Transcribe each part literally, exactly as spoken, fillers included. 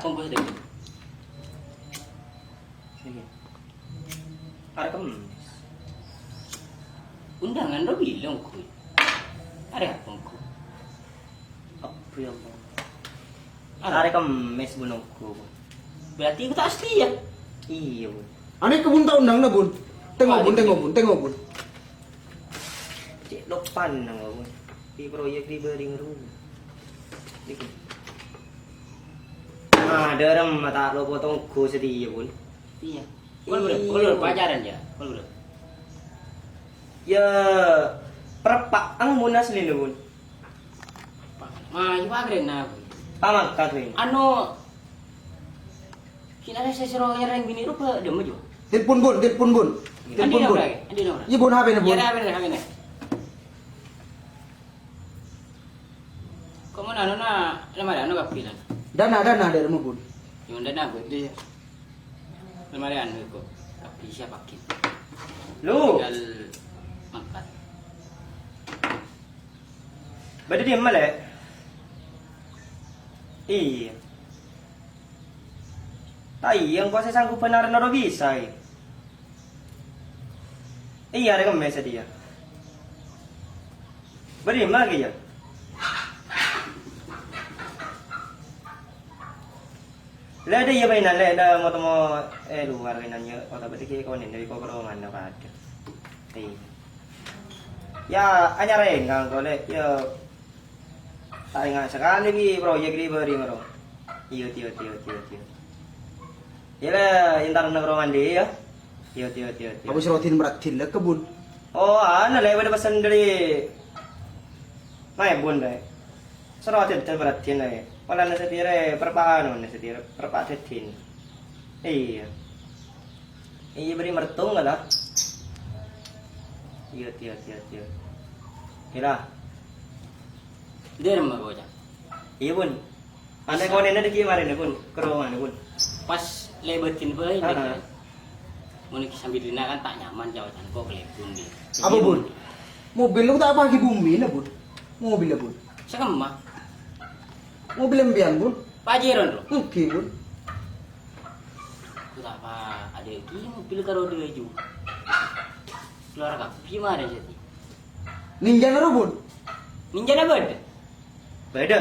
Kongko sè dhâggi'. Ngghi. Arè Kemmès. Undangan ro bilâ ongghu? Arè apa ongghu? Apa ya, Bun? Arè Kemmès, Bun, ongghu, Bun. Berarti engko' ta' astèya? Iyâ, Bun. Anè kebun ta' undang, Bun. Tèngo', Bun, tèngo', Bun, tèngo', Bun. Cè' lopana, Bun. Di proyek di Baring ro. Nèko. Ah, dârem ta' lo potong go satèya, Bun. Iyâ. Kol, Bro. Iyâ, Kol, Bro. Pacaran, ya? Kol, Bro. Ya, pereppa'an, Bun, asli, Bun. Ma, iyâ, Pak, keren, nah, Bun. Pamangkat, Bun. Anu, kina saya suruh nyerang bini rupa, dia maju. Telepon, Bun, telepon, Bun. Telepon, Bun. Andi nomor, Bun. Iyâ, Bun, H P-na, Bun. Iyâ, H P-na, H P-na. Kok mon anu na, lemari anu kabbhi, Lan? Dana, dana, dâremma, Bun. Yâ, mon dana, Bun, dhi. Lemari anu kok. Kabbhi siapa, Kin? Lu. Tinggal mangkat. Bâdâ dimma, Lè'? Iyâ. Ta' iyâ, engko' sè sanggup bân arè noro' bisa, è. Iyâ, arè Kemmès satèya. Bâdâ dimma, Kè, yâ? Lè', dâ' iyâ bâ'na, Lè', dâ' mo-, temo è lowar bâ'na, yâ, kota bâdâ ghi' konèn, dâ' iko karo mana padâ. Iyâ. Yâ, anyarè engko', Lè', yâ. Ta' enga' sakalè bi' proyek ri bâri' maro. Iyâ, iyâ, iyâ, iyâ, iyâ. Iyâ, Lè', entar neng rowa andi', yâ. Iyâ, iyâ, iyâ, iyâ. Apa sè rodin meradin la kebun? Oh, ana, Lè', bâdâ pesen dâri Maebun, Lè'. Soro aja dâddhi meradin, Lè'. Polana satèya rè perpa'an, ana satèya rè perpa' dâddhin. Iyâ. Iyâ, bâri' mertong, kala. Iyâ, iyâ, iyâ, iyâ. Kira. Dâremma, Bocah. Iyâ, Bun. Ana' konèna dâgghi' marèna, Bun. Ka romana, Bun. Pas lèbâdin bhâi, Heeh. Mon ghi' sambi dina kan ta' nyaman, Cak, Ocan. Kok kalèbun, dhi. Apa, Bun? Mobil lu ta' apa ghi' bumina, Bun? Mobilla, Bun. Sakemma. Mobil empèyan, Bun? Pajero, Bro. Èngghi, Bun. Ku ta' apa, adâ' ghi' mobil ka roda aju. Kalowar kabbhi marè, Sèdi. Ninjana ro, Bun? Ninjana bâdâ? Bâdâ.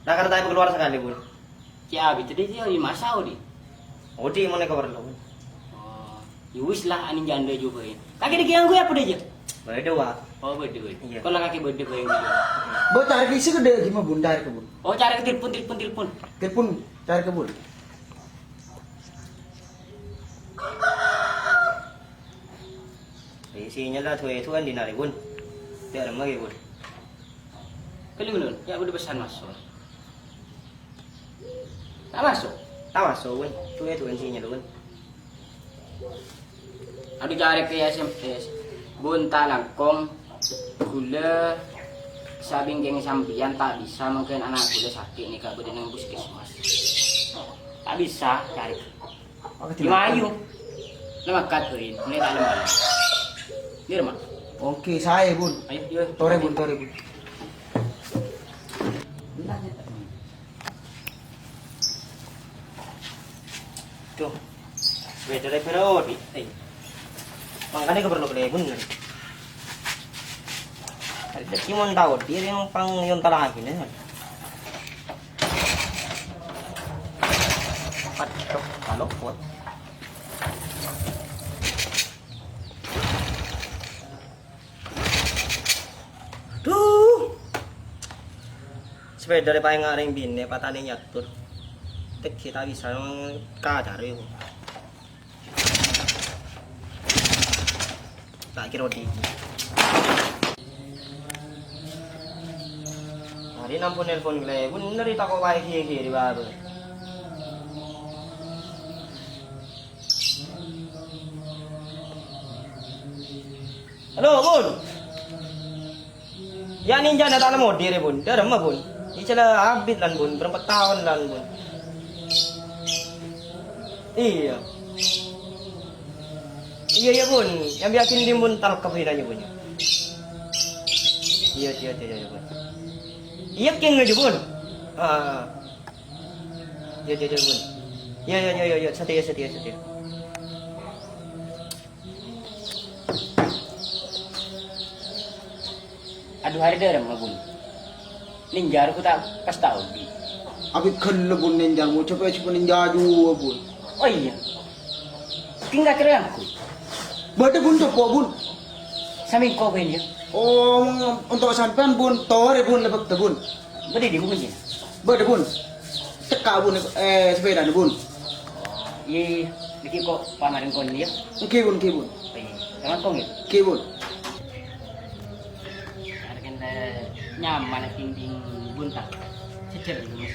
Ra-, karna ta' èpakalowar sakalè, Bun. Cè' abit dâ' iyâ masa odi'. Odi' mon èkaparlo, Bun. Oh, ya wis la, anin janda jubâ, ya. Kakè dâgghi' ngangghuy apa dâ' iyâ? Bâdâ, Wa. Oh, bâdâ, bâdâ. Iyâ. Kola kakè bâdâ, bâdâ. Bo, carè kèsè ka dâ' ghi' ma, Bun, carè ka, Bun. Oh, carè ka telepon, telepon, telepon. Telepon, carè ka, Bun. Eh, sinyal la duwâ-duwâ andi' narè, Bun. Dâ'remma ghi, Bun. Kali ulun, ya, bâdâ pesan maso'. Ta' maso'? Ta' maso', Bun. Duwâ-duwâ sinyal, Bun. Adu carè ka S M S. Bun, ta' langkong. Ghulâ sabingkèng sampèyan ta' bisa, mangkèn ana' ghulâ sakè' nèka bâdâ neng puskesmas. Ta' bisa carè. Oke, Di Mayu. Lemakkat, Bun. Mulai tak lemah. Di rumah. Oke, saè, Bun. Ayo, yuk. Torè, Bun, torè, Bun. Tuh. Sepeda lebar odi'. Eh. Mangkana kaparlo kalèbun, kan? Dâgghi' mon tao, dhi' rèng pang yonta lagi, nè. Aduh, kalopot. Aduh. Sepeda rè paènga' rèng binè' patanè nyator. Tèghi ta' bisa kacarè. Ta' kèra odi'. Arè' ampon nelpon kalèbun, bhender tako' wae ghi-ghi ri bâbâ. Halo, Bun. Ya, ninjana ta' lemmo dhi rè, Bun. Dâ'remma, Bun? Icella abit lan, Bun. Bârâmpa taon lan, Bun. Iyâ. Iyâ, iyâ, Bun. Yang biakin dim, Bun, talkep ina aja, Bun. Iyâ, iyâ, iyâ, iyâ, Bun. Iyâ, kèng aja, Bun. Ah. Yo, yo, yo, Bun. Yo, yo, yo, yo, yo, satèya, satèya, satèya. Adhu, arè dâremma, Bun? Nènjâ rowa ta' pas tao, Bi. Abit ghellâ', Bun, nènjâ, mo coba, coba nènjâ jhuwâ, Bun. Oh, iyâ. Tinggal kira aku. Bâdâ, Bun, coba, Bun. Samèngko, Bun, yâ. Oh, untuk sampèyan, Bun. Torè, Bun, lebek, Bun. Bâdâ è dimma, Bun, yâ? Bâdâ, Bun. Cekka', Bun, eh, sepèdana, Bun. Iyâ, iyâ. Nèka kok pamarèn kon, yâ? Èngghi, Bun, èngghi, Bun. Iyâ. Assalamualaikum, yâ. Èngghi, Bun. Arèya kan, eh, nyaman, dingding, Bun, ta'? Jhâjhâr, Bun, Mas.